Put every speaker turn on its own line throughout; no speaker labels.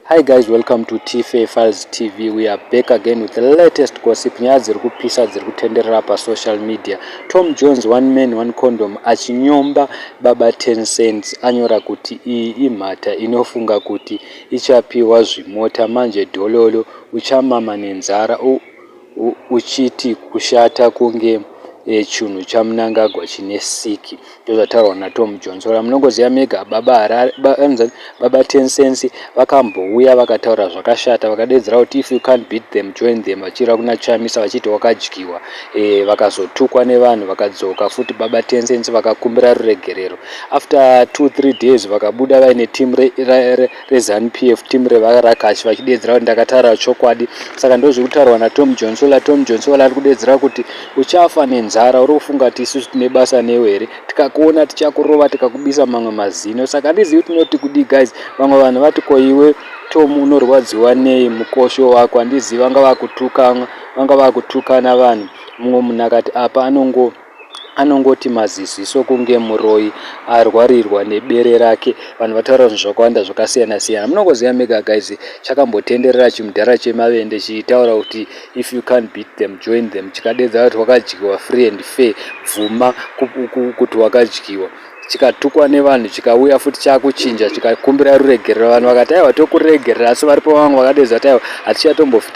Hi guys, welcome to TFA Files TV. We are back again with the latest gossip. Nyaya dziri kupisa dziri kutenderera pasocial media. Tom Jones, one man one condom, achinyomba Baba 10 Cents, anyora kuti iyi imhata inofunga kuti ichapiwa zvimota manje dhololo uchamama nenzara uchiti kushata kunge chinhu chaMnangagwa chine siki. Ndozvataurwa naTom Jones. Munongoziva mega Baba Harare, Baba 10 Cents vakambouya vakataura zvakashata, vakadedzera kuti "If you can't beat them, join them," vachireva kuna Chamisa, vachiti wakadyiwa. Vakazotukwa nevanhu, vakadzoka futi Baba 10 Cents vakakumbira ruregerero. After 2-3 days vakabuda vaine team reZANU PF, team revarakashi, vachidedzera kuti ndakataura chokwadi. Saka ndozviri kutaurwa naTom Johnsola. Tom Johnsola ari kudedzera kuti uchafa nenzara, uri kufunga kuti isusu tine basa newe here? Tikakuona tichakurova, tikakubisa mamwe mazino. Saka handizivi tinoti kudii guys. Vamwe vanhu vati, "Koiwe Tom, unorwadziwa nei mukosho wako?" Handizivi, vanga vakutukana, vanga vakutukana vanhu. Mumwe munhu akati apa anongoti maziziso kunge muroi arwarirwa nebere rake. Vanhu vataura zvinhu zvakawanda zvakasiyana siyana. Munongoziva mega guys, chakambotenderera chimudhara chemavende chichitaura kuti "If you can't beat them, join them," chikadedza kuti wakadyiwa free and fair, bvuma kuti wakadyiwa. Chikatukwa nevanhu, chikauya futi chakuchinja, chikakumbira ruregerero. Vanhu vakati, "Aiwa, tokuregerera." Asi varipo vamwe vakadedza kuti, "Aiwa, hatichatombofi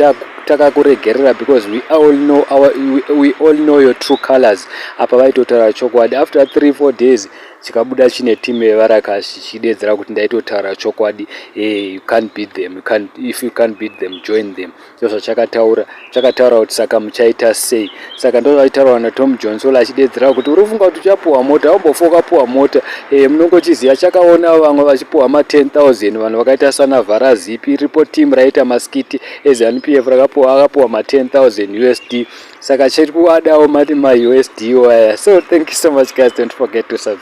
takakuregerera because we all know your true colors." Apa vaitotaura chokwadi. After 3-4 days chikabuda chine timu yevarakashi chichidedzera kuti ndaitotaura chokwadi. You can't beat them, if you can't beat them, join them. Ndo zvachakataura. Chakataura kuti saka muchaita sei? Saka ndo zvaitaurwa naTom Johnson achidedzera kuti uri kufunga kuti uchapuhwa mota, aumbofa ukapuhwa mota. Munongochiziva, chakaona vamwe vachipuhwa ma10 000, vanhu vakaita sana Vharazipi. Iripo timu raita maskiti eZANU PF rakapuhwa, akapuhwa ma10 000 USD. Saka chiri kuadawo mati maUSD waya. So thank you so much guys, don't forget to subscribe.